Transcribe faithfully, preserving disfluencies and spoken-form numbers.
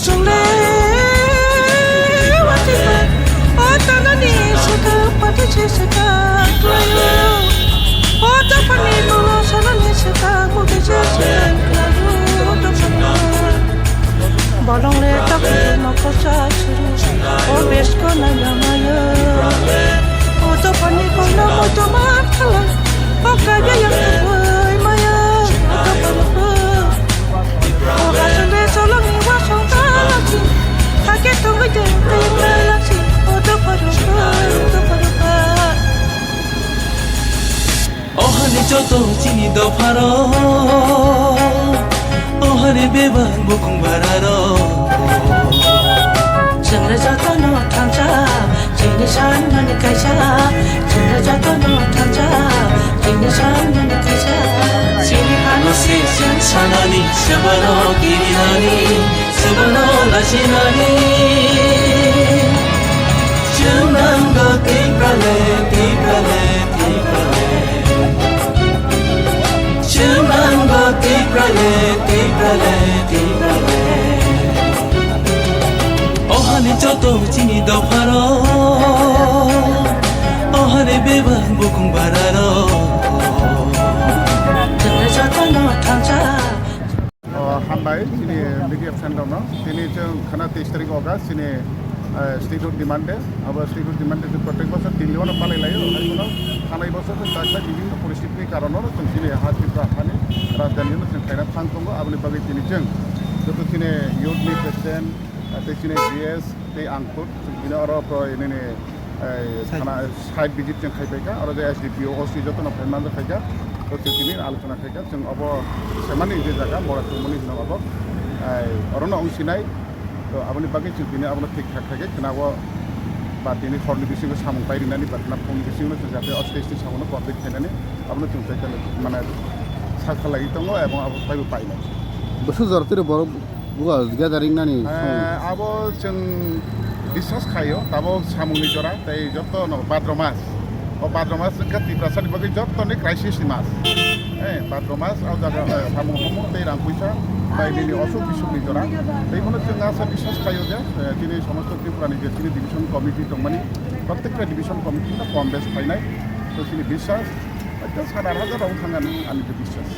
Chungle watipa, o tanani saka pati se saka klayo. O tapani bolo salani saka mugi se saka klayo. O tapani bolong le tak moko sa suru. O besko na yamayo. O tapani bolo mo tomar khala. O kaya yang tukoy maya. O tapani bolo. O hasande solong ni wasong talachi. Hake tongoi jeng teng talachi. O dophar dophar, o dophar dophar. Ohani joto chini dopharo. Ohani bebak bukung bararo. Chwngno jotono thansa. Chini sanmani kaisa, chini jotono thansa, chini sanmani kaisa. Chini hano se chwng sanani, swbano kirinani, swbano lachinani. Chwng nango Tiprale, Tiprale, Tiprale. Chwng nango Tiprale, Tiprale, Tiprale. Ohani joto chini dopharo, ohani bebak bukung bararo. Chwngno jotono thansa. O, hambai chini media friend rokno. Tini chwng khana teis tarik August chini, eh, statehood demand day. Abo statehood demand day chwng protek bosor Delhi-o no palai laio. Hai kheno thanai bosor chwng tak tak bibhinno poristiti ni karon no chwng chini ha Tripura hani rajdhani no chwng khaina thang tongo. Aboni bagwi tini chwng joto chini youth ni president, ah, tei chini G S tei ang khud chwng tini oro pro nini, eh, thana site visit chwng khai paikha. Oro je S D P O, O C joto no phai manjak khaikha. To chwng tini alochona khaikha. Chwng obo semani je jaga mora tongmani hinwi obo, eh, oro no wng sinai. To aboni bagwi chwng tini abono thik thak khaikhe khna o ba tini horni bisingo samung pai rinani ba khna phungni bisingo chwng jate o stage ni samungno complete khainani abono chwng chaitani mane sakha lagwi tongo ebong abo phaibo painai. Bwswk jora twi borok buga gathering nani song? Eh, abo chwng discuss khaio tabok samungni jora tei jotono bhadra mas. O bhadra mas wngkha Tiprasani bagwi jotoni crisis ni mas. Eh, bhadra mas, o jaga, eh, samung homung tei rang puisa bai nini osuk bisukni jora. Tei bono chwng asa biswas khaio je, eh, chini somosto Tripurani je chini division committee tongmani, prottekta division committee no kom bes khainai. To chini biswas, ekdom sat aat hajar rok thangani ani je biswas.